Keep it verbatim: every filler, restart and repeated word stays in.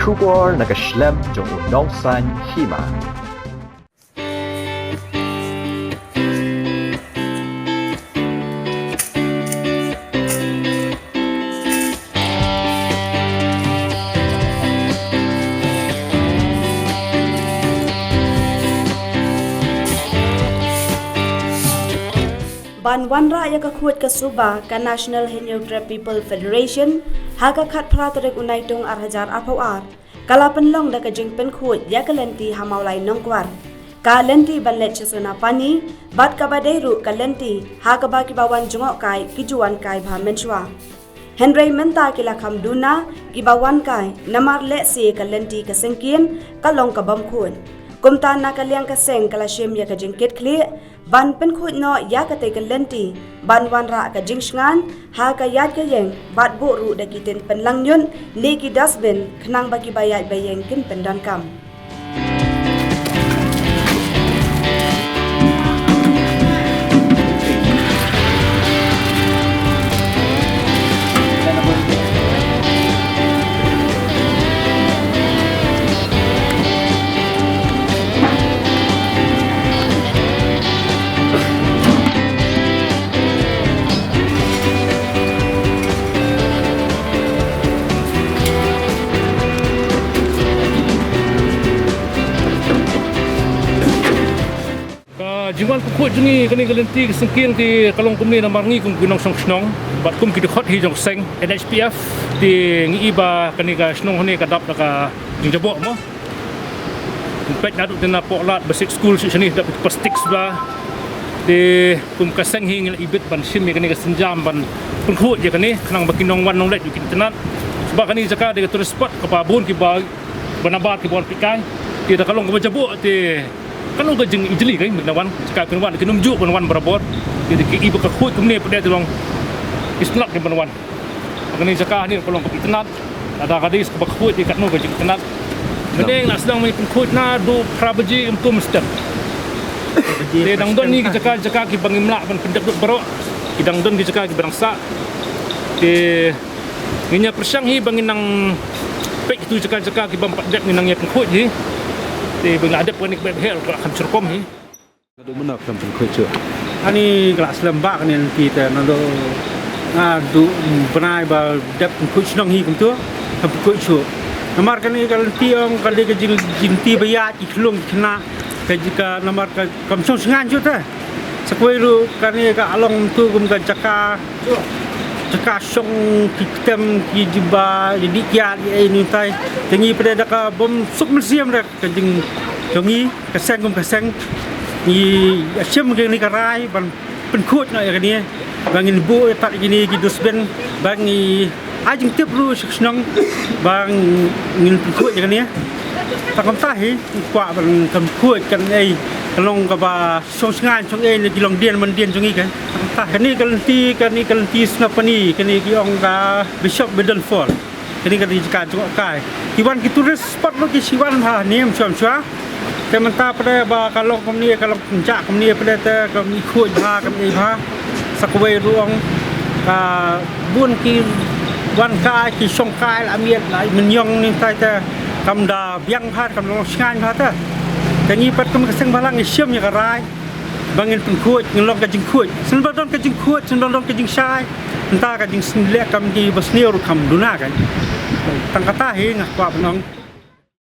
Khubor na ka shlem jong u nongsan hima. Ban wanrah ïa ka khuid ka suba ka National Hynñiewtrep People Federation, ha ka khatphra tarik u Naitung ar hajar arphew ar, ka la pynlong da ka jingpynkhuid ïa ka lynti ha Mawlai Nongkwar. Ka lynti ban leit sha Sonapani, bad kaba dei ruh ka lynti ha kaba kiba wan jngohkai ki ju wan kai bha mynshuwa. Hynrei mynta ki la kham duna kiba wan kai, namar lehse ka lynti ka syngkien ka long ka bym khuid. Kumta na ka liang ka seng ka la shim ïa ka jingkitkhlieh ban pynkhuid noh ïa katei ka lynti, ban wanrah ka jingshngain ha ka ïaid ka ïeng, bad buh ruh da ki tin pynlang ñiut ne ki dustbin, khnang ba kiba ïaid ba ïeng kin pyndonkam. Ka jingwan pynkhuid jong ngi kane ka lynti ka syngkien te ka long kumne namar ngi kum ki nongshong shnong bad kum ki dkhot hi jong ka seng N H P F, te ngi i ba kane ka shnong hangne ka dap da ka jingjaboh mo. Peit naduh te na pohlad ba sik skul sik shane dap plastik sba. Te kum ka seng hi ngi la ibit ban shim ïa kane ka sienjam ban pynkhuid ïa kane khnang ba ki nongwan nongleit kin itynnad. Ba kane jaka dei ka tourist spot kaba bun kiba, ba nabar kiba wan peit kai. Te da ka long kaba jaboh te kano ka jingijli kai mynta wan jaka kin wan kin ym ju ban wan barabor. Te da ki i ba ka khuid kumne pat te long ki sngap kin ban wan. Kane jaka hangne ka long kaba itynnad. Lada ka dei kaba khuid te katno ka jingitynnad. Mynne la sdang ban pynkhuid naduh phra baje kum step. Te dang don ngi ki jaka jaka kiba ngim lah ban pyndep lut baroh. Ki dang don ki jaka kiba dang sah. Te ngin ïa pyrshang hi ba ngin nang peit kitu jaka jaka kibym pat dep ngin nang ïa pynkhuid hi. Te ba la dep kane kaba heh ka la kham syrkom hi. Naduh mynno phi dang pynkhuid shuh? Ani ka la slem bha kane lynti te naduh nga duh bnai ba dep pynkhuid shnong hi kumto. Kam pynkhuid shuh. Namar kane ka lynti ong ka dei ka jing, jingti ba ïaid ki khlung ki khynnah ka jaka namar ka kam shong shngaiñ shuh te. Sa kawei ruh kane ka long tu kum ka jaka, jaka shong ki ktem ki jubab, ki dih kiad, ki ei nangtai. Te ngi pat da ka bym suk mynsiem da ka jing jong ngi, ka seng kum ka seng. Ngi ïa shim kane ka rai ban pynkhuid noh ïa kane. Ba ngin buh ïa pat ïa kine ki dustbin, ba ngi ai jingtip ruh sha ka shnong ba ngin pynkhuid ïa kane. Tang kumta hi ngi kwah ban pynkhuid kan ei, ka long kaba shong shngaiñ shong ei na ki longdien mandien jong ngi kan. Tang kumta kane ka lynti, kane ka lynti Sonapani, kane ki ong ka Bishop Middle Fall. Kane ka dei jaka jngohkai. Ki wan ki tourist spot ruh ki shu wan bha ne, ym shuwa ym shuwa. Te mynta pat ba ka long kumne, ka long kynjah kumne pat te kam i khuid bha, kam i bha. Sa kawei ruh ong ka bun ki wan kai, ki shong kai la miet la mynñiong nangtai te kam da biang bha, kam long shngaiñ bha te. Te ngi pat kum ka seng balang ngi shim ïa ka rai ba ngin pynkhuid, ngin long ka jingkhuid. Shen ba don ka jingkhuid, shen ba don ka jingshai, mynta ka jingsynleh kam kiba sniew ruh kam duna kan. Tang kata hi nga kwah ban ong.